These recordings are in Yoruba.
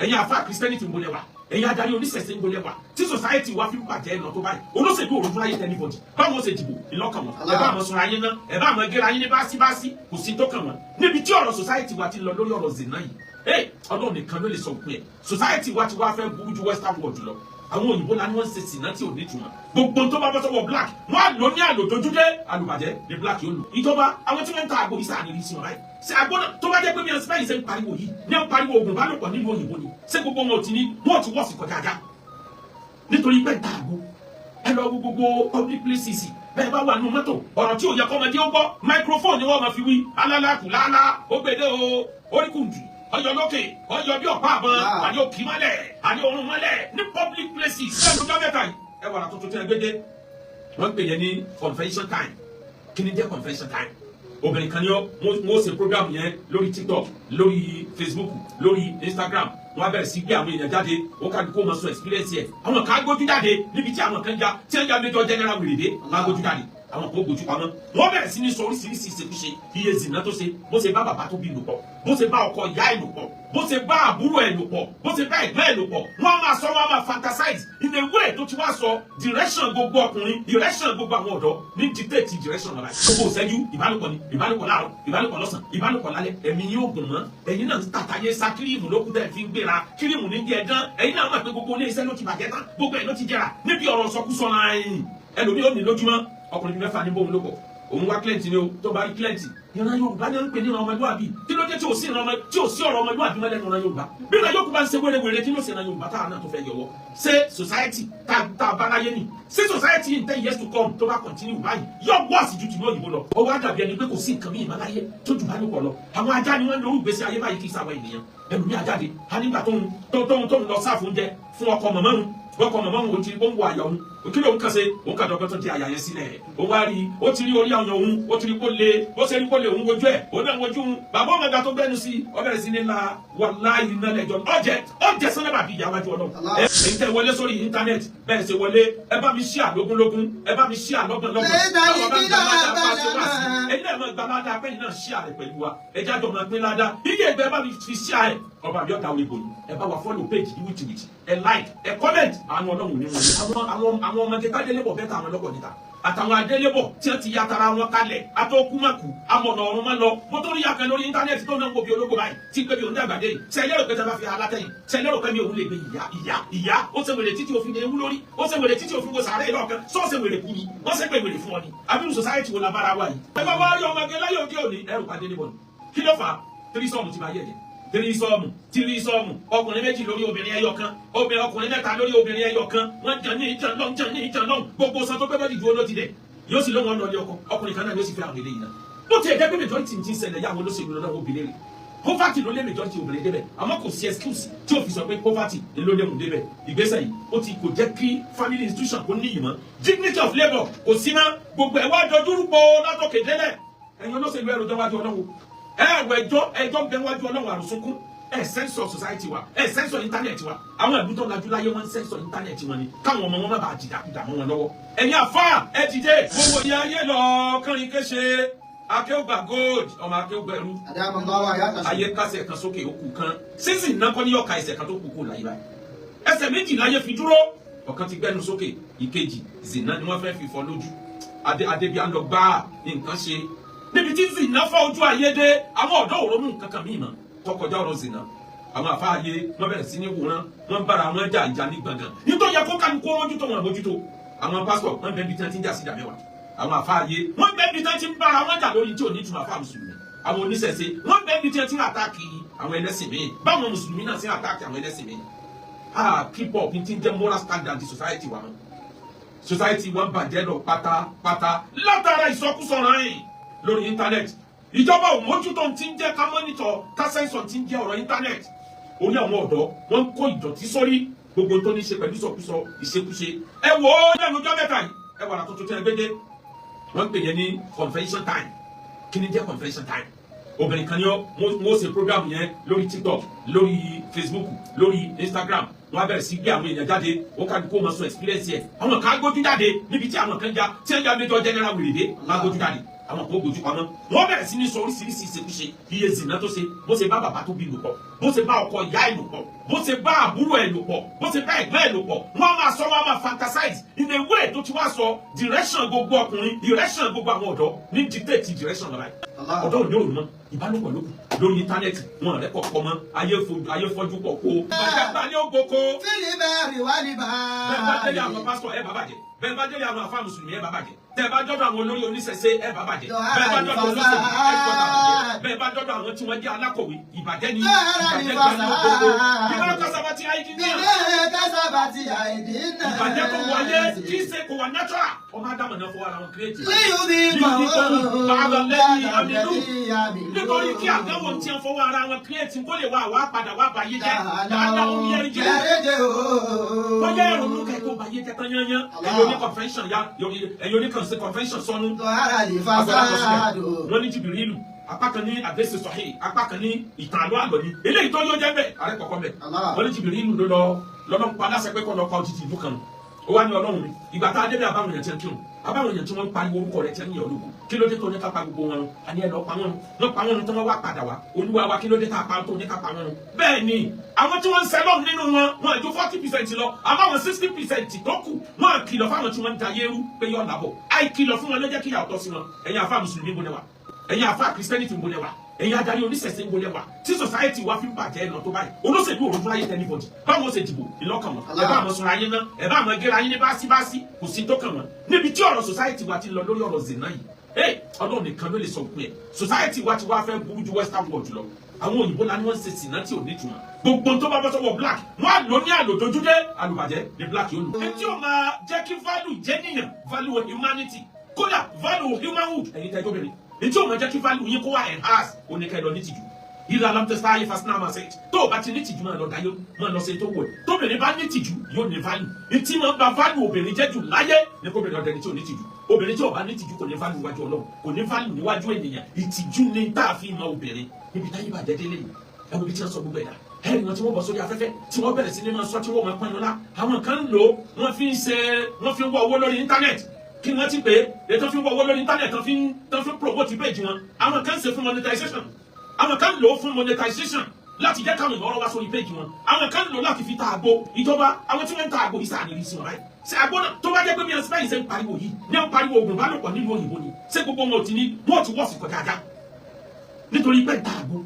Ẹ̀yin àfa Christianity, ń bolẹ̀ wà? Ẹ̀yin adarí oníṣẹ̀ṣe, ń bolẹ̀ wà tí society wa fi ń bàjẹ́ lọ tó báyìí? Olóṣèlú òrùn fúnra yé tẹ anybody. Báwo ṣe dìbò ìlọ́kàn wọn? Ẹ bá àwọn sọ̀rọ̀ ayé náà, ẹ bá àwọn gẹ́ra ayé ní báṣíbáṣí, kò sí tó kàn wọ́n. Níbi tí ọ̀rọ̀ society wa ti lọ lórí ọ̀rọ̀ zina yìí, ẹ Ọlọ́run nìkan ló lè sọ òpin ẹ̀. Society wa ti wá fẹ́ burú ju western world lọ. Àwọn òyìnbó la ni wọ́n ń ṣe sìnà tí ò ní ìtumọ̀. Gbogbo tó bá bọ́ sọ́wọ́ black, wọ́n á lò ní àlòdójúdé, àlùbàjẹ́ ní black yóò lò. Ìjọba, àwọn tí wọ́n ń ta àgbo yìí sáà ní rí sí wọn báyìí. Ṣe àgbo náà, tó bá jẹ́ pé bí wọ́n ṣe ń pariwo yìí ní ń pariwo oògùn bálòpọ̀ nílùú òyìnbó ni, ṣé gbogbo wọn ò ti ní wọn ò ti wọ́ọ̀sì kọjá ajá nítorí pé ń ta àgbo? Ẹ lọ wo gbogbo public places. Bẹ́ẹ̀ bá wà nínú mọ́tò, ọ̀rọ̀ tí ò yẹ kọ́mọdé ó gbọ́, microphone ni wọ́n máa fi wí. Alálàkù lálá ó gbèdé o, oríkùndù ọyọ lókè, ọyọ bí ọ̀pá àbọ̀n, àní òkì mọ́lẹ̀, àní òrùn mọ́lẹ̀ ní public places. Lẹ́nu ọjọ́ mẹ́ta yìí, ẹ wàrà tuntun tí ẹ gbé dé, wọ́n pè yẹn ní confession time. Kí ni jẹ́ confession time? Obìnrin kan ní wọ́n ṣe program yẹn lórí TikTok, lórí Facebook, lórí Instagram. Wọ́n á bẹ̀rẹ̀ sí gbé àwọn èèyàn jáde, wọ́n ká kó máa sọ experience ẹ̀. Àwọn kan á gbójú jáde níbi tí àwọn kan já tí wọ́n já major general wèrè dé, wọ́n á gbójú jáde, àwọn kan ó gbójú pamọ́. Wọ́n bẹ̀rẹ̀ sí ní sọ oríṣiríṣi ìṣekúṣe, iye zìnà tó ṣe, bó ṣe bá bàbá tó bí lò pọ̀, bó ṣe bá ọkọ ìyá ẹ̀ lò pọ̀, bó ṣe bá àbúrò ẹ̀ lò pọ̀, bó ṣe bá ẹ̀gbọ́n ẹ̀ lò pọ̀. Wọ́n á máa sọ, wọ́n á máa fantasize in a way tó ti wá sọ direction gbogbo ọkùnrin, direction gbogbo àwọn ọ̀dọ́ ní dictate direction ọ̀la. Gbogbo ìṣẹ́jú, ìbálòpọ̀ ni, ìbálòpọ̀ láàárọ̀, ìbálòpọ̀ lọ́sàn, ìbálòpọ̀ lálẹ́. Ẹ̀mí yóò gùn mọ́. Ẹ̀yin náà ń tàtàyé sa cream lókun tẹ̀ fi ń gbéra cream ní jẹ́ dán. Ẹ̀yin náà mọ̀ pé gbogbo ilé iṣẹ́ ló ti bàjẹ́ tán, gbogbo ẹ̀ ló ti jẹrà níbi ọ̀rọ̀ sọkúsọ náà. Ẹlòmíì ò ní lójúmọ́, ọkùnrin bíi mẹ́fà ní bóun ló pọ̀. Òun wá client ni o. Tó bá rí client, ìran Yorùbá ní ń pè ní ìran ọmọlúwàbí. Kí ló dé tí ò sí ìran ọmọ, tí ò sí ọ̀rọ̀ ọmọlúwàbí mọ́ lẹ́nu ìran Yorùbá? Bí ìran yòókù bá ń ṣe wérewère, kí ló ṣe ìran Yorùbá táwa náà tó fẹ́ yọwọ́? Ṣé society tá a bá láyé ni? Ṣé society in 10 years to come, tó bá continue báyìí, yóò wọ́ àsìjú tìlú òyìnbó lọ? Ó wá dàbí ẹni pé kò sí nǹkan míì má láyé tó jù bá ló pọ̀ lọ. Àwọn ajá ni wọ́n ń lo ìgbésí ayé báyìí, kì í sáwọ́ ènìyàn. Ẹlòmíì ajáde a nígbà tóun lọ sáfù oúnjẹ fún ọkọ mọ̀mọ́ òun, ọkọ mọ̀mọ́ òun ó ti ó ń wo àyà òun. Kí ló ń kàn ṣe? Òun kàn dọ́gbọ́n tó di àyà yẹn sílẹ̀. Òun wá rí, ó ti rí orí àwọn òun, ó ti rí kó le. Ó ṣe rí kó le, òun wojú ẹ̀, òun náà wojú òun. Bàbá ọmọ ìgbà tó gbẹnu sí, ó bẹ̀rẹ̀ sí ní la. Wàláhì, iná lẹ́jọ́ ọ̀jẹ̀ ọ̀jẹ̀ sọ́nà bàbí ìyá wájú Ọlọ́run. Ẹ èyí tẹ́ wọlé sórí internet, bẹ́ẹ̀ ṣe wọlé, ẹ bá mi share lógúnlógún, ẹ bá mi share lọ́gbọ̀nlọ́gbọ̀n. Táwọn bá ń gba ládàá bá ṣe wá sí, ẹ̀yin náà máa gba ládàá pẹ́yìn náà share rẹ̀ pẹ̀lú wa. Ẹ jájọ máa pín ládàá iye ìgbẹ́ bá mi fi share ẹ̀. Ọba àbí ọ̀tá orí ìbòyìn, ẹ bá wa follow page yìí wìtìwìtì, ẹ like, ẹ comment. Àwọn Ọlọ́run ní wọn. Àwọn ọmọge tádélébọ̀ bẹ́ẹ̀ ta àwọn lọ́kọ̀ níta, àtàwọn adélébọ̀ tí wọ́n ti ya tara wọn kalẹ̀, atókùmákù amọ̀nà ọ̀run máa lọ. Mo tó rí akẹ́ lórí internet tó náà ń wo bí ológo báyìí tí pé bí òun dàgbà dé yìí. Ṣe lérò pé tí a bá fi alátẹ̀yìn, ṣe lérò pé mi òun lè gbé ìyá ìyá ìyá? Ó ṣe wèrè títí òfin ewu lórí, ó ṣe wèrè títí òfin wo sàárè lọ́ọ̀kan. Sọ ṣe wèrè kú ni wọ́n ṣe pé wèrè fún ọ ni? Abiru society wo la bára wa yìí? Ẹ bá wá rí ọmọge láyé òde òní, ẹrù pàdé níbọ̀ ni. Kí ló fà á? Threesome ti máa yẹ̀ jẹ́. Threesome, threesome, ọkùnrin méjì lórí obìnrin ẹyọ kan, obìnrin ọkùnrin mẹ́ta lórí obìnrin ẹyọ kan. Wọ́n jàn ní ìjàn lọ́n, jàn ní ìjàn lọ́n. Gbogbo san tó pé bẹ́ẹ̀ dúró ló ti dẹ̀, yóò sì lóun ọ̀nà ilé ọkọ. Ọkùnrin kan náà yóò sì fẹ́ àwọn eléyìí náà. Bó tiẹ̀ jẹ́ pé majority ti ń ṣẹlẹ̀ yá, àwọn olóṣèlú lọ́wọ́ obìnrin rẹ̀, poverty ló lé majority obìnrin débẹ̀. Àmọ́ kò sí excuse tí o fi sọ pé poverty ló lé mu débẹ̀. Ìgbésẹ̀ yìí, ó ti kò jẹ́ kí family institution kò níyì mọ́, dignity of labour kò sí mọ́. Gbogbo ẹ̀ wá dojúrúpọ̀ látòkè délẹ̀. Ẹ̀yin olóṣèlú, ẹ̀rọ jọwájú Ọlọ́run. Ẹ̀rọ ẹjọ́ ẹjọ́ ń bẹ wájú Ọlọ́run. Àròsúnkún ẹ censor society wa, ẹ censor internet wa. Àwọn ìlú tó lajú láyé, wọn ń censor internet wọn ni, káwọn ọmọ wọn má bàa jìdàkudà mọ́ wọn lọ́wọ́. Ẹ̀yin àfáà, ẹ dìde. Gbogbo ìyá ayé lọ kánrin kéṣe, akéwùgbà gold, ọmọ akéwùgbà ẹrú. Ayé kásẹ̀ kan sókè, ó kù kan sísìn náà kọ́ ní yọ̀ọ̀ka ẹsẹ̀ kan tó kù kó láyé báyìí. Ẹsẹ̀ méjì láyé fi dúró, ọ̀kan ti gbẹ́nu sókè, ìkejì zina ni wọ́n fẹ́ fi fọ́ lójú. Adé adébíyá ń lọ gbáà nǹkan ṣe níbi tí zina fọ́ ojú ayé dé. Àwọn ọ̀dọ́ òrónú nǹkan kan míì mọ́ tọkọjá ọ̀rọ̀ zina. Àwọn àfáàyè wọn bẹ̀rẹ̀ sí ní wòran, wọn bára wọn jà ìjà ní gbọ̀ngàn nítorí yẹ kó kálukú mójútó wọn mójútó. Àwọn pásítọ̀ wọn bẹ́ẹ̀ bí tí wọ́n ti ń jà sí ìdá mẹ́wàá. Àwọn àfáàyè wọn bẹ́ẹ̀ bí tí wọ́n ti ń bára wọn jà lórí tí ò ní ìtumọ̀. Àfáà mùsùlùmí, àwọn oníṣẹ̀ṣe, wọn bẹ́ẹ̀ bí tí wọ́n ti ń attack àwọn ẹlẹ́sìn míì, báwọn mùsùlùmí náà ti ń attack àwọn ẹlẹ́sìn míì. Ah, keep up ní ti ń jẹ́ moral standard di society wa mọ́. Society wa ń bàjẹ́ lọ pátápátá látara ìsọkúsọ rìn lórí internet. Ìjọba ò mójútó ti ń jẹ́ ká monitor, ká censor ti ń jẹ́ ọ̀rọ̀ internet. Orí àwọn ọ̀dọ́, wọ́n ń kó ìdọ̀tí sórí, gbogbo tó ní ṣe pẹ̀lú ìsọkúsọ, ìṣekúṣe. Ẹ wò ó lẹ́nu ọjọ́ mẹ́ta yìí, ẹ wàrà tuntun tí ẹ gbé dé, wọ́n ń pè yẹn ní confession time. Kí ni jẹ́ confession time? Obìnrin kan ní wọ́n ṣe program yẹn lórí TikTok, lórí Facebook, lórí Instagram. Wọ́n á bẹ̀rẹ̀ sí gbé àwọn èèyàn jáde. Ó ká kó máa sọ experience ẹ̀. Àwọn kan á gbójú jáde níbi tí àwọn kan já tí wọ́n já major general wèrèdé, wọ́n á gbójú jáde, àwọn kan ó gbójú pamọ́. Wọ́n bẹ̀rẹ̀ sí ní sọ oríṣiríṣi ìṣekúṣe, iye zìnà tó ṣe, bó ṣe bá bàbá tó bí lò pọ̀, bó ṣe bá ọkọ ìyá ẹ̀ lò pọ̀, bó ṣe bá àbúrò ẹ̀ lò pọ̀, bó ṣe bá ẹ̀gbọ́n ẹ̀ lò pọ̀. Wọ́n máa sọ, wọ́n máa fantasize in a way tó ti wá sọ direction gbogbo ọkùnrin, direction gbogbo àwọn ọ̀dọ́ ní dictate direction lọ́la yìí. Ọ̀dọ́ òní òní mọ́ ìbálòpọ̀ lókù lórí íńtánẹ́ẹ̀tì, wọn rẹ̀ kọ̀ọ̀kọ́ mọ́. Ayé fọ́jú pọ̀ kó bàjẹ́ ní ògbókó. Fílíbẹ̀rì wà ní Bẹ́ẹ̀ bá délé àwọn báyìí. pásítọ̀, ẹ bá bàjẹ́. Bẹ́ẹ̀ bá délé àwọn àfáà mùsùlùmí, ẹ bá bàjẹ́. Tẹ́ bá dọ́dọ̀ àwọn olórí oníṣẹ̀ṣe, ẹ bá bàjẹ́. Bẹ́ẹ̀ bá dọ́dọ̀ olóṣèlú, ẹ gbọ́dọ̀ bàjẹ́. Bẹ́ẹ̀ bá dọ́dọ̀ àwọn tí wọ́n jẹ́ alákọ̀wé, ìbàjẹ́ ni ìbàjẹ́ gba ní ògbókó bí wọ́n kásábà ti ayé dídí náà. Bíbélì kásábà ti àìdí náà. Ìbàjẹ́ tó wáyé kì í ṣe kò wà natural. Ọmọ ádámù náà fọwọ́ ara wọn create. Líyùbí Ba'da alladhi amilu. Nítorí kí àdánwò tí wọ́n fọwọ́ ara wọn create kó lè wá wá padà wá bàyé jẹ́ dáadáa, ó yẹrí jẹ́ Yẹ́rẹ́jẹ́ ooo. bóyá ìrònú kẹ́kọ̀ọ́ bàyé jẹ́ tán yányán. Ẹ̀yin oní convention ya, ẹ̀yin oní convention sọnù. Tọ́hárà lè fa Agbára kọ sílẹ̀. sáàdù. Wọ́n ní Jìbìrìlù, apá kan ní àdéṣe sọ̀hí, apá kan ní ìtàn àlọ́ àlọ́ ni eléyìí tó yóò jẹ́ bẹ́ẹ̀ àrẹ kọ̀ọ̀kan bẹ́ẹ̀. Allah. Wọ́n ní Jìbìrìlù ló lọ lọ́nà pa aláṣẹ pé kọ́ lọ pa odidi ìlú kan. Ó wá ní, "Ọlọ́run mi, ìgbà tá a débẹ̀, àbáwọn èèyàn ti ń kírun, àbáwọn èèyàn tí wọ́n ń pariwo orúkọ rẹ̀, tí ń yàn ológun. Kí ló dé tó ní ká pa gbogbo wọn run?" Àní ẹ lọ pa wọn run. Wọ́n pa wọn run tí wọ́n wá padà wá. "Olúwa wa, kí ló dé tá a pa tó ní ká pa wọn run?" Bẹ́ẹ̀ ni àwọn tí wọ́n ń sẹ́lọ̀m nínú wọn, wọn ju 40% lọ, àmọ́ àwọn 60% tó kù, wọ́n kìlọ̀ fáwọn tí wọ́n ń da yéérú pé yọ̀ làbọ̀. Àìkìlọ̀ fún wọn ló jẹ́ kí ìyà ọ̀tọ̀ sí wọn. Ẹ̀yin àfa mùsùlùmí, ń bolẹ̀ wá? Ẹ̀yin àfa Christianity, ń bolẹ̀ wá? Ẹ̀yin adarí oníṣẹ̀ṣe, ń bolẹ̀ wá tí society wa fi ń bàjẹ́ lọ tó báyìí? Olóṣèlú òrùn fúnra yé tẹ anybody. Báwo ṣe dìbò ìlọ́kàn wọn. Ẹ bá àwọn sọ̀rọ̀ ayé náà, ẹ bá àwọn gẹ́ra yín ní báṣíbáṣí, kò sí tó kàn wọ́n. Níbi tí ọ̀rọ̀ society wa ti lọ lórí ọ̀rọ̀ zina yìí, ẹ Ọlọ́run nìkan ló lè sọ pé ẹ society wa ti wá fẹ́ burú ju western world lọ. Àwọn òyìnbó la ni wọ́n ń ṣe sìnà tí ò ní ìtumọ̀. Gbogbo tó bá bọ́ sọ́wọ́ black, wọ́n á lò ní àlòdójúdé, àlùbàjẹ́ ní black yóò lò. Etí ò máa jẹ́ kí value jẹ́ níyàn, value humanity, kódà value humanhood. Ẹ̀yin tẹ́jọ́ bẹ̀rẹ̀, etí ò máa jẹ́ kí value yín kó wá enhance, oníkẹ́ lọ ní tìjú. Ìlà lamtẹ́sítà ayé fásinà máa ṣe tó o bá ti ní tìjú, máa lọ dayé, máa lọ ṣe tó wù ẹ́. Tóbìnrin bá ní tìjú, yóò ní value. Etí máa ba value obìnrin jẹ́ jù láyé ní kóbìnrin ọ̀dẹni tí ò ní tìjú. Obìnrin tí ò bá ní tìjú kò ní value níwájú Ọlọ́run, kò ní value níwájú ènìyàn. Ìtìjú ní tá a fi mọ obìnrin. Níbi táyé bàjẹ́ délé yìí, ẹ wo ibi tí wọ́n sọ gbogbo ẹ̀dá. Ẹ̀rì wọn tí wọ́n bọ̀ sórí afẹ́fẹ́, tí wọ́n bẹ̀rẹ̀ sí ní máa sọ, tí wọ́n máa pọ́n ńlá. Àwọn kan ń lò ó, wọ́n fi ń ṣe, wọ́n fi ń wá owó lórí íńtánẹ́ẹ̀tì. Kí wọ́n ti pè é, ètò fi ń wá owó lórí íńtánẹ́ẹ̀tì, tán fi ń promote page wọn. Àwọn kan ń ṣe fún monetization, àwọn kan ń lò ó fún monetization láti jẹ́ káwọn èèyàn wá sórí page wọn. Àwọn kan ń lò ó láti fi ta àgbo ìjọba. Àwọn tí wọ́n ń ta àgbo yìí sáà ní rí sí wọn báyìí. Ṣe àgbo náà, tó bá jẹ́ pé bí wọn síbáyìí ṣe ń pariwo yìí ní ń pariwo oògùn ìbálòpọ̀ nílùú òyìnbó ni, ṣé gbogbo wọn ò ti ní wọn ò ti wọ́ọ̀sì kọjá ajá nítorí pé ń ta àgbo?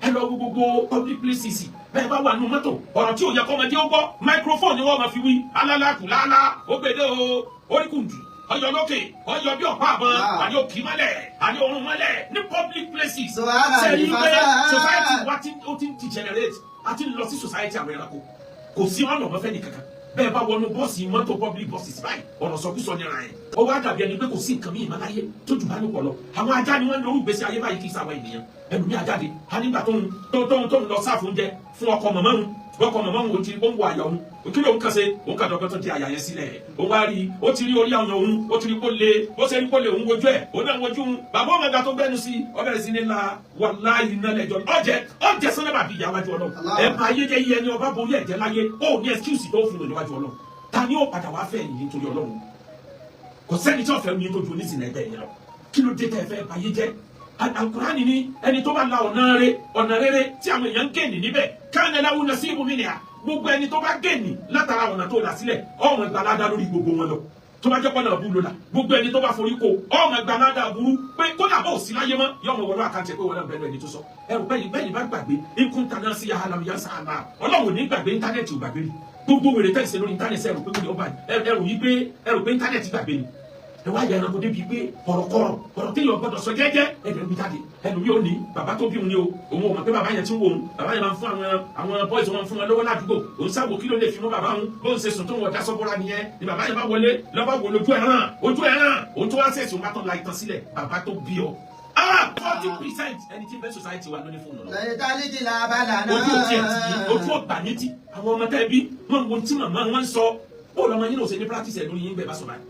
Ẹ lọ wo gbogbo public places. Bẹ́ẹ̀ bá wà nínú mọ́tò, ọ̀rọ̀ tí ò yẹ kọ́mọdé ó gbọ́, microphone ni wọ́n máa fi wí. Alálàkù lálá ó gbèdé o, oríkùndù ọyọ lókè, ọyọ bí ọ̀pá àbọ̀n, àní òkì mọ́lẹ̀, àní orun mọ́lẹ̀ ní public places. Sẹ́yìn pé society wa ti ó ti ń degenerate, a ti ń lọ sí society àwọn ẹranko. Kò sí ọ̀nà ọ̀mọ́fẹ́ nìkankan. Bẹ́ẹ̀ bá wọnú bọ́ọ̀sì, mọ́tò, public buses báyìí, ọ̀rọ̀ sọkúsọ ní ara yẹn. Ó wá dàbí ẹni pé kò sí nǹkan míì máa láyé tó jù bá ló pọ̀ lọ. Àwọn ajá ni wọ́n ń lorú ìgbésí ayé báyìí, kì í sáwọn ènìyàn. Ẹlòmíì ajáde a nígbà tó ń lọ sáàfù oúnjẹ fún ọkọ màmá òun. Ọkọ màmá òun ti ó ń wo àyà òun. Kí ló ń kàn ṣe? Òun kàn dọ́gbọ́n tó di àyà yẹn sílẹ̀. Òun wá rí, ó ti rí orí àwọn òun, ó ti rí kó le. Ó ṣe rí kó le, òun wojú ẹ̀, òun náà wojú òun. Bàbá ọmọ ẹ̀ka tó gbẹ́nu sí ọ bẹ̀rẹ̀ sí ní la wàláyé iná lẹ́jọ́ ọ̀jẹ̀ ọ̀jẹ̀ sọ́nà bàbí ìyá wájú Ọlọ́run. Ẹ̀ bá ayé jẹ́ iye ẹni ọba borí ẹ̀jẹ̀ láyé, ó ní excuse tó fún un níwájú Ọlọ́run. Ta ni ó padà wá fẹ́ yìí nítorí Ọlọ́run? Kò sẹ́ni tí ó fẹ́ yín tó ju onísìnà ẹgbẹ́ yẹn lọ. Kí ló dé tẹ́ ẹ fẹ́ bayé jẹ́? Alukurani ni ẹni tó bá la ọ̀nà rere, ọ̀nà rere tí àwọn èèyàn ń gèèní níbẹ̀, kana lahu nasibu minha. Gbogbo ẹni tó bá gèèní látara ọ̀nà tó là sílẹ̀, ọmọ ìgbàládá lórí gbogbo wọn lọ. Tó bá jẹ́ pọ́nà burú ló la, gbogbo ẹni tó bá forí ko, ọmọ ìgbàládá burú pé kódà bó sí láyé mọ́, yọmọ wọlé àkáǹtì ẹ̀ pé wọn náà bẹ̀rẹ̀ ẹni tó sọ ẹrù bẹ́yìn bẹ́yìn bá gbàgbé ikú ntàná sí yahalam yasa àlá. Ọlọ́run ò ní gbàgbé, íńtánẹ́ẹ̀tì ò gbàgbé rí. Gbogbo wèrè tẹ̀sí lórí íńtánẹ́ẹ̀tì, ẹrù pé kò ní ọba ẹrù yìí pé ẹrù pé íńtánẹ́ẹ̀tì gbàgbé ni. Ẹ wá yẹ ẹranko débi pé ọ̀rọ̀kọ̀rọ̀, ọ̀rọ̀ téèyàn gbọ́dọ̀ sọ jẹ́jẹ́, ẹ̀dẹ̀ ń bí jáde. Ẹlòmíì ò ní bàbá tó bí òun ni o, òun ò mọ̀ pé bàbá yẹn ti ń wo òun. Bàbá yẹn máa ń fún àwọn boys wọn, fún wọn lówó ládùúgbò. Òun sáwò kí ló lè fi mú bàbá òun. Bó ń ṣe sùn tó ń wọ dasọ́bọ́ra nìyẹn ni bàbá yẹn bá wọlé lọ́ba wò lójú ẹ̀ hàn, ojú ẹ̀ hàn. Òun tó wá sẹ̀sì, òun bá tó la ìtàn sílẹ̀. Bàbá tó bí ọ, 40% ẹni tí ń bẹ society wa lóní fóònù lọ. Lẹ́yìn tálíkì làbàlà náà. Ojú òtí ẹ̀ tì í, ojú ọ̀gbà ní ti àwọn ọmọ tẹ́ bí wọ́n wo tí màmá wọn ń sọ. Bóòlù ọmọ yín náà ṣe ní practice ẹ̀ lórí yín bẹ́ẹ̀ bá sọ báyìí.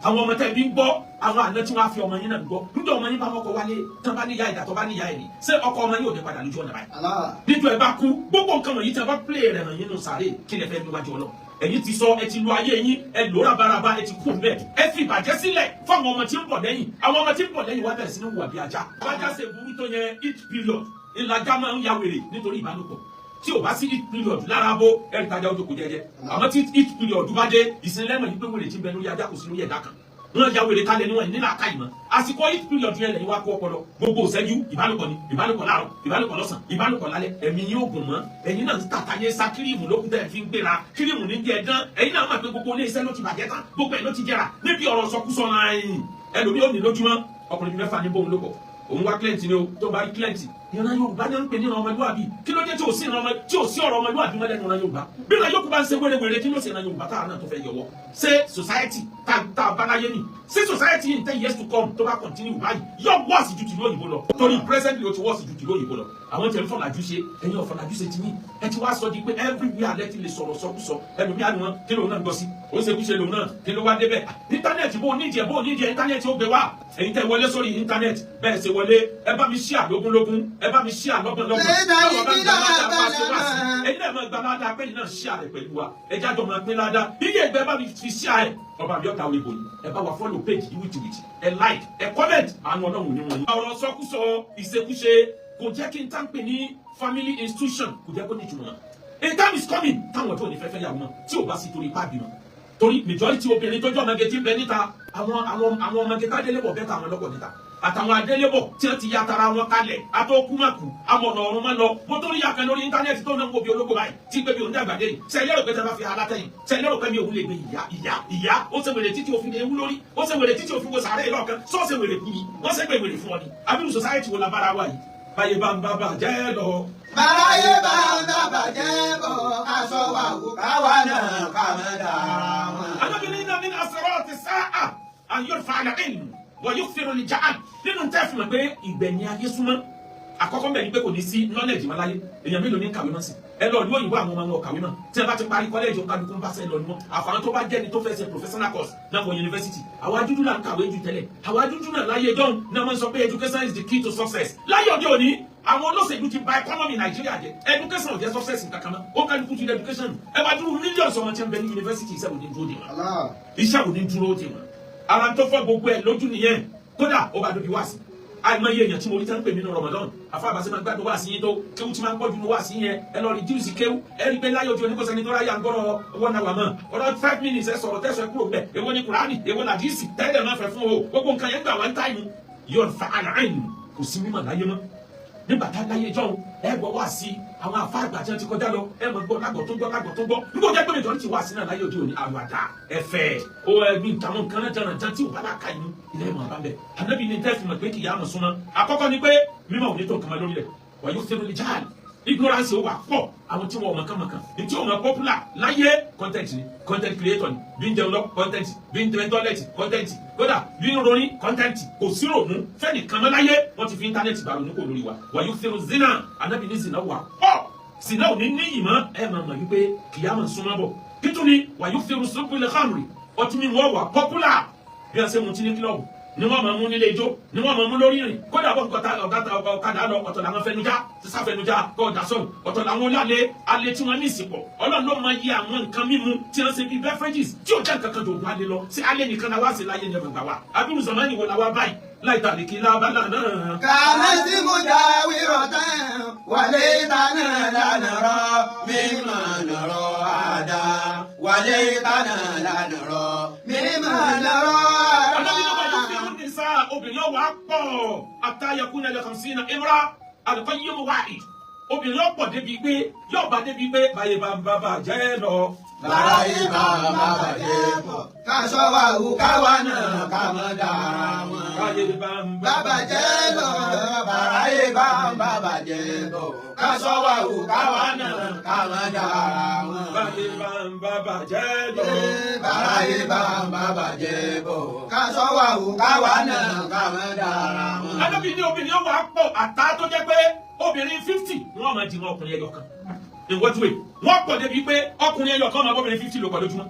Àwọn ọmọ tẹ́ bí ń gbọ́, àwọn àna tí wọ́n á fi ọmọ yín náà gbọ́. Níjọ́ ọmọ yín bá mọ́kọ wálé tán, bá níyà ìdá tó bá níyà ẹ̀ ní, ṣé ọkọ ọmọ yín ò ní padà lójú ọ̀nà báyìí? Níjọ́ ẹ bá kú, gbogbo nǹkan wọ̀nyí tí a bá play rẹ̀ hàn yín nù sàárè, kí lẹ fẹ́ níwájú Ọlọ́run? Ẹ̀yin ti sọ, ẹ ti lu ayé yín, ẹ lò rábaraba, ẹ ti kú mbẹ, ẹ fi ìbàjẹ́ sílẹ̀ fáwọn ọmọ tí ń bọ̀ lẹ́yìn. Àwọn ọmọ tí ń bọ̀ lẹ́yìn wá bẹ̀rẹ̀ sí ní hùwà bí ajá. Bájá ṣe burú tó yẹn, each period ìlàjà máa ń ya wèrè nítorí ìbálòpọ̀. Tí o bá sí heat period lára bó ẹ̀rí tajà ojú kò jẹjẹ, àmọ́ tí heat period bá dé, ìsinlẹ́mọ̀ yìí pé wèrè ti ń bẹ lórí ajá kò sí lórí ẹ̀dá kan. Wọn ya wèrè kalẹ̀ níwọ̀n nílà ká ìmọ̀. Àsìkò heat period yẹn lẹ́yìn wá kó ọpọlọ gbogbo ìṣẹ́jú ìbálòpọ̀ ni, ìbálòpọ̀ láàárọ̀, ìbálòpọ̀ lọ́sàn, ìbálòpọ̀ lálẹ́. Ẹ̀mí yín ò gùn mọ́. Ẹ̀yin náà ń tàtà yẹn sá cream lókun tẹ́ ẹ̀ fi ń gbéra cream ní jẹ́ dán. Ẹ̀yin náà mọ̀ pé gbogbo ilé iṣẹ́ ló ti bàjẹ́ tán, gbogbo ẹ̀ ló ti jẹrà níbi ọ̀rọ̀ sọkúsọ náà. Ẹlòmíì ò ní lójúmọ́, ọkùnrin bíi mẹ́fà ní bóun ló pọ̀. Òun wá client ni o, tó bá rí client. Ìran Yorùbá ní ń pè ní ìran ọmọlúwàbí. Kí ló dé tí ò sí ìran ọmọ, tí ò sí ọ̀rọ̀ ọmọlúwàbí mọ́ lẹ́nu ìran Yorùbá? Bí ìran yòókù bá ń ṣe wérewère, kí ló ṣe ìran Yorùbá táwa náà tó fẹ́ yọwọ́? Ṣé society tá a bá láyé ni? Ṣé society in 10 years to come, tó bá continue báyìí, yóò worse ju tìlú òyìnbó lọ? Torí presently, ó ti worse ju tìlú òyìnbó lọ. Àwọn tẹ̀ ń fọ̀làjú ṣe, ẹ̀yin ọ̀fọ̀làjú ṣe ti yín. Ẹ ti wá sọ di pé everywhere alẹ́ ti lè sọ̀rọ̀ sọkúsọ. Ẹlòmíà ni wọn, kí lóun náà ń gbọ́ sí? Ó ṣe kúṣe lòun náà, kí ló wá débẹ̀? Internet, bó nídìí ẹ̀, bó nídìí ẹ̀, internet ó gbé wá. Ẹ̀yin tẹ́ wọlé sórí internet bẹ́ẹ̀ ṣe wọlé, ẹ bá mi share lógúnlógún, ẹ bá mi share lọ́gbọ̀nlọ́gbọ̀n. Ẹ̀yin náà máa gba ládàá pé ẹ̀yin náà share rẹ̀ pẹ̀lú wa. Ẹ jájọ máa pín ládàá iye ìgbẹ́ bá mi fi share ẹ̀. Ọba mi ọ̀tá orí bòyí, ẹ bá wa follow page yìí wìtìwìtì, ẹ like, ẹ comment. Àwọn Ọlọ́run ní wọn. Ọ̀rọ̀ sọkúsọ, ìṣekúṣe kò jẹ́ kí n tá ń pè ní family institution, kò jẹ́ kó ní ìtumọ̀. A time is coming táwọn tó ní fẹ́fẹ́ yàwó mọ́, tí ò bá sí torí ipá bímọ, torí majority obìnrin tó jẹ́ ọmọge tí ń bẹ níta, àwọn ọmọge tádélébọ̀ bẹ́ẹ̀ táwọn lọ́pọ̀ níta, àtàwọn adélébọ̀ tí wọ́n ti ya tara wọn kalẹ̀, atókùmọ̀kù amọ̀nà ọ̀run máa lọ. Mo tó rí ya kan lórí internet tó náà ń wo bí ológo báyìí tí gbé bí òun dàgbà dé yìí. Ṣe lérò pé tí wọ́n bá fi alátẹ̀yìn, ṣe lérò pé mi òun lè gbé ìyá ìyá ìyá? Ó ṣe wèrè títí òfin ewu lórí, ó ṣe wèrè títí òfin wo sàárè lọ́ọ̀kan. Sọ ṣe wèrè kú ni wọ́n ṣe gbé wèrè fún ọ ni? Abiru society wo la bára wa yìí? Báyé bá ń bá bàjẹ́ lọ. Báráyé bá ń bá bàjẹ́ bọ̀, aṣọ wa wò káwa náà ká má dára wọn. Anábìnrin náà min asrati sa'a an yurfa al-ilm wa yukthiru al-jahl. Nínú tẹ́ fi mọ̀ pé ìgbẹ̀yìn ayé súnmọ́, àkọ́kọ́ mbẹ̀ ni pé kò ní sí knowledge mọ́ láyé. Èèyàn mélòó ní kàwé mọ́ sí? Ẹ lọ ìlú òyìnbó, àwọn ọmọ wọn kàwé mọ́. Tí ẹ bá ti parí college, kálukú ń bá sẹ́ lọ ni wọn. Àfàwọn tó bá jẹ́ni tó fẹ́ ṣe professional course náà wọ university. Àwa dúdú là ń kàwé jù tẹ́lẹ̀. Àwa dúdú náà láyé dọ́hùn náà wọ́n sọ pé education is the key to success. Láyé òde òní, àwọn olóṣèlú ti bà economy Nàìjíríà jẹ́. Education ò jẹ́ success kankan mọ́. Ó kálukú ti education. Ẹ wá dúró, millions ọmọ tí ń bẹ ní university, iṣẹ́ ò ní dúró dè wọ́n, iṣẹ́ ò ní dúró dè wọ́n. Ara tó fọ́ gbogbo ẹ̀ lójú nìyẹn. Kódà ó bá dóbi wá sí, àìmọye èèyàn tí mo rí tán pè mí ní Ramadan: "Àfa àbàṣe, máa gbádùn wá sí yín tó kéwú tí máa ń pọ̀jù ní wá sí yẹn, ẹ lọ reduce kéwú." Ẹ rí i pé láyé ojú oníkóṣẹ́ni tó ráyà ń gbọ́rọ̀ one hour mọ́. Ọ̀rọ̀ 5 minutes, ẹ sọ̀rọ̀ tẹ̀sán, ẹ kúrò bẹ́ẹ̀. Èwo ni Kùránì, èwo làdíìsì tẹ́lẹ̀ máa fẹ́ fún o? Gbogbo nǹkan yẹn gbà wá ń táìmù. Yóò fa àlàáìn, kò sí mímọ̀ láyé mọ́. Nígbà tá láyé jọ́hún, ẹ gbọ́ wá sí àwọn àfa àgbà tí wọ́n ti kọjá lọ, ẹ mọ̀ gbọ́ lágbọ̀ tó gbọ́ lágbọ̀ tó gbọ́. Nígbà jẹ́ pé majority wá sí náà láyé òde òní, àwàdà, ẹ̀fẹ̀ ó ẹgbin, àwọn nǹkan náà jẹ́ràn jẹ́ tí ò bá láka inú ilé ìmọ̀ àbá bẹ̀. Ànábì ní tẹ́ fi mọ̀ pé kìyà mọ̀ súnmọ́, àkọ́kọ́ ni pé mímọ̀ òní tó nǹkan mọ́ lórí rẹ̀. Wà yóò ṣe lórí jáàlì, ignorance ó wà pọ̀. Àwọn tí wọn mọ̀ kàn mọ̀ kàn ní tí wọn mọ̀ popular láyé, content ni, content creator ni. Bí ń jẹun lọ, content. Bí ń tẹ toilet, content. Kódà bí ń rorin, content. Kò sí rònú fẹ́nìkan mọ́ láyé. Wọ́n ti fi internet gbà ronú kò lórí wa. Wà yóò ṣe zina. Ànábì ní zina wà pọ̀, zina ò ní níyì mọ́. Ẹ máa mọ̀ wípé kìyàmọ̀ súnmọ́ bọ̀. Kíntùní wà yóò ṣe sókèlè khamri, ọtí mímu wà popular. Bí wọ́n ṣe mutí ní club ni wọ́n máa mú nílé ijó, ni wọ́n máa mú lórí ìrìn. Kódà bọ́ nǹkan ọ̀gá ọ̀kadà lọ, ọ̀tọ̀ làwọn fẹnujá sísá fẹnujá kọ́ ọ̀dà sọ̀rọ̀, ọ̀tọ̀ làwọn lálẹ́ alẹ́ tí wọ́n ní ìsìnkọ̀. Ọlọ́run ló máa yí àwọn nǹkan mímu tí wọ́n ṣe bíi beverages tí ò jẹ́ nǹkan kan tó ògùn alẹ́ lọ sí alẹ́ nìkan la wá sí láyé ní ẹgbàá wa. Abiru zamani wo la wá báyìí láì tàbí kí lábàlá náà. كانت مجاورة وليتنا لا نرى مما نرى هذا وليتنا لا نرى مما نرى. Ọlọ́run ló máa yóò fi irun ní sáà, obìnrin ọ̀wà pọ̀ àtàyẹ̀kú nílẹ̀ khamsina imra al-qayyim wahid. Obìnrin ọ̀pọ̀ débi pé yóò bá débi pé báyé bá ń bá bàjẹ́ lọ. Báráyé bá ń bá bàjẹ́ bọ̀, ká sọ wà wù káwa náà ká mọ́ dára wọn. Báyé bá ń bá Bàbàjẹ́ lọ, bàráyé bá ń bàbàjẹ́ bọ̀, ká sọ wà wù káwa náà ká mọ́ dára wọn. Báyé bá ń bá bàjẹ́ lọ. Bàráyé bá ń bàbàjẹ́ bọ̀, ká sọ wà wù káwa náà ká mọ́ dára wọn. Alábì ní obìnrin ọwọ́ àpọ̀ àtá tó jẹ́ pé obìnrin 50 ni wọ́n máa dìmọ̀ ọkùnrin ẹyọ kan. In what way? Wọ́n pọ̀ débi pé ọkùnrin ẹyọ kan máa bọ́bìnrin 50 lò pọ̀ lójúmọ́.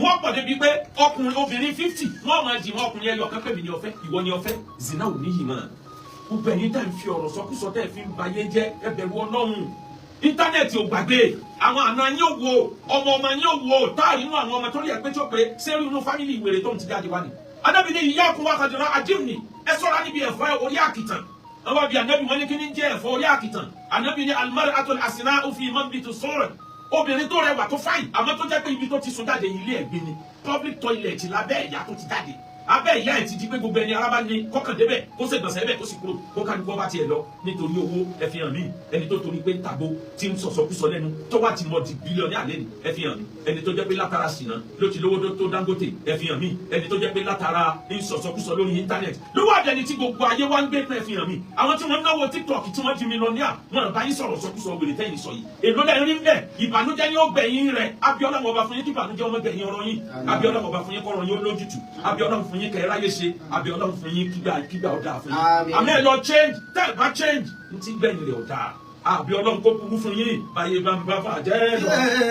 Wọ́n pọ̀ débi pé ọkùnrin obìnrin 50 wọ́n máa jì wọ́n ọkùnrin ẹyọ kan pé mi ni ọ̀fẹ́, ìwọ ni ọ̀fẹ́. Zina ò níyì mọ́. Gbogbo ẹ̀yin tẹ́ ń fi ọ̀rọ̀ sọkúsọ tẹ́ fi ń bayé jẹ́, ẹ bẹ̀rù Ọlọ́run. Íńtánẹ́ẹ̀tì ò gbàgbé. Àwọn àna yín ò wo, ọmọ ọmọ yín ò wo, táàrí inú àwọn ọmọ tó rí ẹ pé tí ó pé sẹ́rí inú family ìwèrè tó ń ti jáde wá ni. Anábì ní ìyá ọkùnrin wa kàdúrà àjíǹni, ẹ sọ́ra níbi ẹ̀fọ́ orí àkìtàn. Wọ́n bí Ànábì wọ́n ní kí ní jẹ́ ẹ̀fọ́ orí àkìtàn. Ànábì ní al-mar'atul asna'u fi manbiti sawt. Obìnrin tó rẹwà tó fine, àmọ́ tó jẹ́ pé ibi tó ti sùn jáde ilé ẹ̀gbin ni. Public toilet lábẹ́ ìyá tó ti jáde. Abẹ́ ìyá ẹ̀ ti di pé gbogbo ẹni ara bá ní kọ́kàn débẹ̀, kó sì gbọ̀nsẹ̀ bẹ̀, kó sì kúrò, kó kálukú ọba tiẹ̀ lọ nítorí owó. Ẹ fi hàn mí ẹni tó torí pé tàgbo tí ń sọ̀sọ̀kúsọ lẹ́nu tó wá ti mọ di bílíọ̀nù àlẹ́ ni. Ẹ fi hàn mí ẹni tó jẹ́ pé látara ṣìnà ló ti lówó tó Dangote. Ẹ fi hàn mí ẹni tó jẹ́ pé látara ń sọ̀sọ̀kúsọ lórí íńtánẹ̀tì ló wà dẹni tí gbogbo ayé wá ń gbé pẹ́. Fi hàn mí àwọn tí wọ́n náwó TikTok tí wọ́n di mílíọ̀nìà, wọn bá yín sọ̀rọ̀ sọkúsọ wèrè tẹ́yìn sọ yìí. Èló lẹ́yìn rí bẹ́ẹ̀? Ìbànújẹ́ ni ó gbẹ̀yìn rẹ̀. Abíọ́lá wọn bá fún yín kí ìbànújẹ́ ọmọ gbẹ̀yìn ọ̀rọ̀ yín. Abíọ́lá wọn bá fún yín kọ́rọ̀ yín ó lójútù. Abíọ́lá fún yín kẹ́ ẹ ráyè ṣe. Abíọ́lá fún yín kígbà kígbà ọ̀dà fún yín. Àmì ẹ̀ lọ change. Tẹ́ ẹ bá change, n ti gbẹ̀yìn rẹ̀ ọ̀dà. Abíọ́lá kó burú fún yín báyé bá ń bá bàjẹ́ lọ.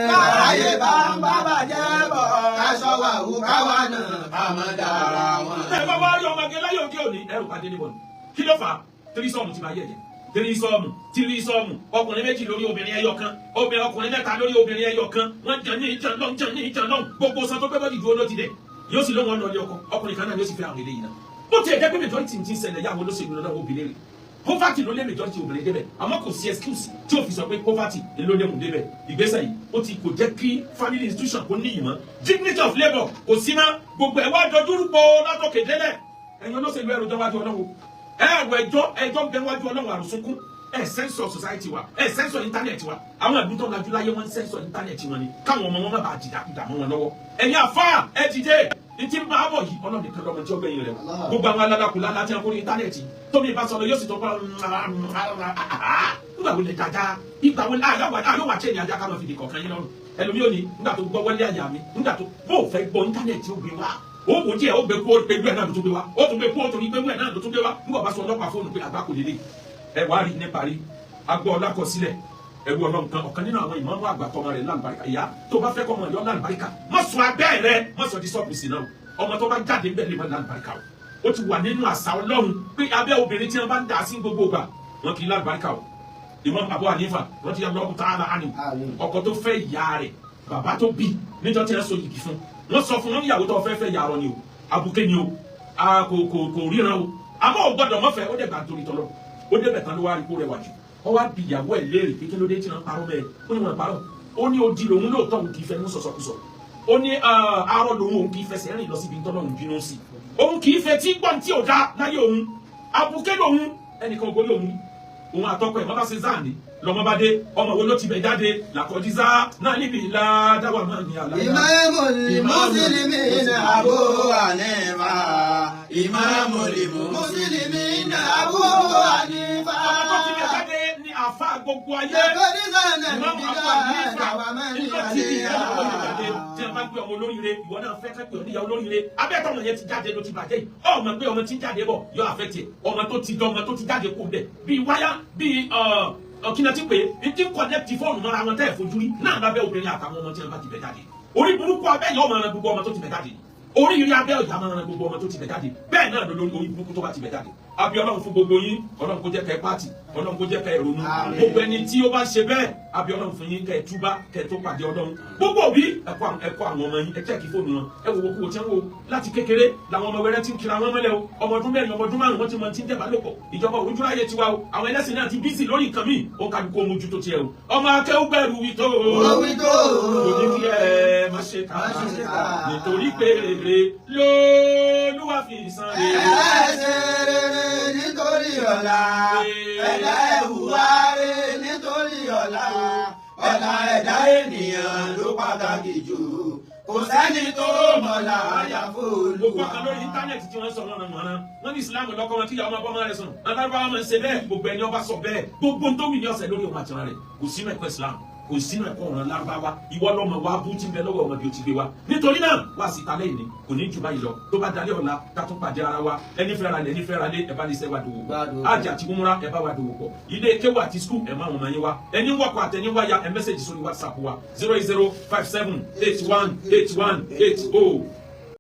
Báyé bá ń bá bàjẹ́ bọ̀, ká sọ wà wù káwa náà ká má dára wọn. Ẹ bá wá rí ọmọge láyé òde òní, ẹrù pàdé níbọ̀ ni. Kí ló fà á? Threesome ti máa yẹ̀ jẹ́. Threesome, threesome, ọkùnrin méjì lórí obìnrin ẹyọ kan, obìnrin ọkùnrin mẹ́ta lórí obìnrin ẹyọ kan. Wọ́n jẹ ní ìjàn lọ́n, jẹ ní ìjàn lọ́n. Gbogbo san tó gbé body dúró ló ti dẹ̀, yóò sì lóun ọ̀nà ilé ọkọ. Ọkùnrin kan náà yóò sì fẹ́ àwọn eléyìí náà. Bó tiẹ̀ jẹ́ pé majority ti ń ṣẹlẹ̀ yá àwọn olóṣèlú lọ́wọ́ obìnrin rẹ̀, poverty ló lé majority obìnrin débẹ̀, àmọ́ kò sí excuse tí o fi sọ pé poverty ló lé òun débẹ̀. Ìgbésẹ̀ yìí ó ti kò jẹ́ kí family institution kò níyì mọ́, dignity of labour kò sí mọ́. Gbogbo ẹ̀ wá dojúrúpọ̀ látòkè délẹ̀. Ẹ̀yin olóṣèlú, ẹ̀rọ jọwájú Ọlọ́run, ẹ̀rọ ẹjọ́ ẹjọ́ ń bẹ wájú Ọlọ́run. Àròsúnkún ẹ̀ censor society wa, ẹ̀ censor internet wa. Àwọn ìlú tó lajú láyé, wọ́n ń censor internet wọn ni káwọn ọmọ wọn má bàa jìdàkudà mọ́ wọn lọ́wọ́. Ẹ̀yin àfáà, ẹ dìde. Ntí ń bá bọ̀ yìí, Ọlọ́run nìkan lọ́mọ tí ó gbẹ̀yìn rẹ̀. Gbogbo àwọn alákùnrin láti ẹ̀kọ́ ní íńtánẹ́ẹ̀tì tómi bá sọ̀rọ̀, yóò sì tó kọ́. Nígbà wo lè dáadáa? Ìgbà wo àyọ̀ wà chain ajá ká máa fi di kọ̀ọ̀kan yín lọ́rùn? Ẹlòmíì ò ní nígbà tó gbọ́ wọlé àyà mi, nígbà tó bó o fẹ́ gbọ́, íńtánẹ́ẹ̀tì ó gbé wá. Ó wò díẹ̀, ó gbé kó pẹ̀lú ẹ̀ náà ló tún gbé wá, ó tún gbé kó torí pẹ̀lú ẹ̀ náà ló tún gbé wá. Nígbà bá sọ ọlọ́pàá fóònù pé àgbákò lélẹ̀ ẹ wá rí ní parí agbọ́ ọlákọsílẹ̀ ẹrú Ọlọ́run kan, ọ̀kan nínú àwọn ìmọ̀ọ́mọ́ àgbà tọmọ rẹ̀ lálùbáríkà. Ìyá tó bá fẹ́ kọ́ ọmọ ìyọ́ lálùbáríkà, má sọ abẹ́ rẹ, má sọ di sọ́ọ̀bù sí náà. Ọmọ tó bá jáde ń bẹ̀ lè má lálùbáríkà o. Ó ti wà nínú àṣà Ọlọ́run pé abẹ́ obìnrin tí wọ́n bá ń dà sí gbogbo ìgbà, wọn kì í lálùbáríkà o. Imam Abu Hanifa radiyallahu ta'ala anhu, ọkọ tó fẹ́ ìyá rẹ̀, bàbá tó bí níjọ́ tí wọ́n so yìgì fún, wọ́n sọ fún wọn, níyàwó tó fẹ́ fẹ́ yàrá ni o, abuké ni o, a kò kò kò ríran o, àmọ́ ò gbọ́dọ̀ mọ́fẹ́. Ó dẹ̀ gbà torí tọ́lọ́. Ó débẹ̀ tán ló wá rí kó rẹwà jù. Ó wá bi ìyàwó ẹ̀ léèrè pé kí ló dé tí wọ́n parọ́ mẹ́ẹ̀? Ó ní wọ́n parọ́. Ó ní odi lòun lóòótọ́, òun kì í fẹ́ mú sọ̀sọ̀kùsọ̀. Ó ní arọ lòun, òun kì í fẹsẹ̀ rìn lọ síbi tọ́lọ́run bínú sí, òun kì í fẹ́ tí gbọ́n tí ò dá láyé òun, abuké lòun, ẹnìkan ògbórí òun. Òun àtọkọ ẹ̀ wọ́n bá ṣe záàní lọ́mọ bá dé. Ọmọ wo ló ti bẹ̀ jáde? Làkọ̀dísá náà níbi ìlà dáwà máa ní àlàyé. Imamul Muslimina Abu Hanifa. Imamul Muslimina Abu Hanifa. Ọmọ tó ti bẹ̀ jáde ní àfa gbogbo ayé. Ìmáàmù Abu Hanifa nígbà tí ìyá ìyàwó yẹn jáde, tí wọn bá gbé ọmọ olóríire, ìwọ náà fẹ́ kẹ́ pé ọ níyàwó olóríire. Abẹ́tọ̀ ọmọ yẹn ti jáde ló ti bàjẹ́ yìí. Ọmọ pé ọmọ tí ń jáde bọ̀ yọ àfẹ́ tiẹ̀. Ọmọ tó ti dán, ọmọ tó ti jáde kó bẹ̀ bíi wáyà bíi ọ̀kìnà tí pé ní tí ń connect fóònù mọ́ra wọn tẹ́ ẹ̀ fojú rí náà lábẹ́ obìnrin àtàwọn ọmọ tí wọn bá ti bẹ̀ jáde. Orí burúkú abẹ́ yẹn ọmọ rẹ, gbogbo ọmọ tó ti bẹ̀ jáde, oríire abẹ́ ọ̀yà máa ran gbogbo ọmọ tó ti bẹ̀ jáde. Bẹ́ẹ̀ náà ló lórí orí burúkú tó bá ti bẹ̀ jáde. Àbí Ọlọ́run fún gbogbo yín, Ọlọ́run kó jẹ́ kẹ́ pàtì, Ọlọ́run kó jẹ́ kẹ́ ronú. Gbogbo ẹni tí ó bá ṣe bẹ́ẹ̀, àbí Ọlọ́run fún yín kẹ́ ẹ túbá kẹ́ ẹ tó pàdé Ọlọ́run. Gbogbo òbí, ẹ kọ́ àwọn ọmọ yín, ẹ check fóònù wọn, ẹ wo wo tí wọ́n wo. Láti kékeré làwọn ọmọ wẹrẹ ti ń kira wọn mọ́lẹ̀ o. Ọmọ ọdún 4, ọmọ ọdún 5, wọ́n ti mọ ti ń jẹ́bà lòpọ̀. Ìjọba òrùjúráyè tiwa o. Àwọn ẹlẹ́sìn náà ti busy lórí nǹkan míì. Ó kálukú mójútó tiẹ̀ o. Ọmọ akẹ́wùgbẹ́rù wí tó Ó wí tó. Kò ní kí ẹ má ṣe kà Má ṣe kà. Nítorí pé rere lÓlúwa fi san rere. Ẹ ṣe rere nítorí ọ̀la. Ẹ̀dá ẹ̀ hùwà rere nítorí ọ̀la. Ọ̀la ẹ̀dá ènìyàn ló pàtàkì jù. Kò sẹ́ni tó mọ̀lá àyàfó Gbogbo Olúwa. kan lórí íńtánẹ́ẹ̀tì tí wọ́n ń sọ wọn mọ̀ràn wọ́n ní ìsìlámù lọ́kọ́ wọn kíyàwó máa bọ́ máa rẹ̀ sùn. Alárúbáwá máa ń ṣe bẹ́ẹ̀. Gbogbo ẹni ọba sọ bẹ́ẹ̀, gbogbo tó wì ní ọ̀sẹ̀ lórí òun àtìrán rẹ̀, kò sínú ẹ̀kọ́ ìsìlámù. Kò Kò sínú ẹ̀kọ́ ọ̀ràn Lárúbáwá. Ìwọ lọ́mọ wa bú tí ń bẹ lọ́wọ́ ọmọ bí o ti gbé wa. Nítorí náà, wá sí ìtàlẹ́ ìní kò ní jù báyìí lọ. Tó bá dalẹ́ ọ̀la, ká tún pàdé ara wa. Ẹni fẹ́ra lẹ̀, ẹni fẹ́ra lé, ẹ bá ní sẹ́ wa dòwò pọ̀. Ájì àti umra, ẹ bá wa dòwò pọ̀. Ilé kéwà àti school, ẹ má wọn máa yín wa. Ẹni wọkọ̀ àtẹni wáyà, ẹ message sórí WhatsApp wa, 08057818180.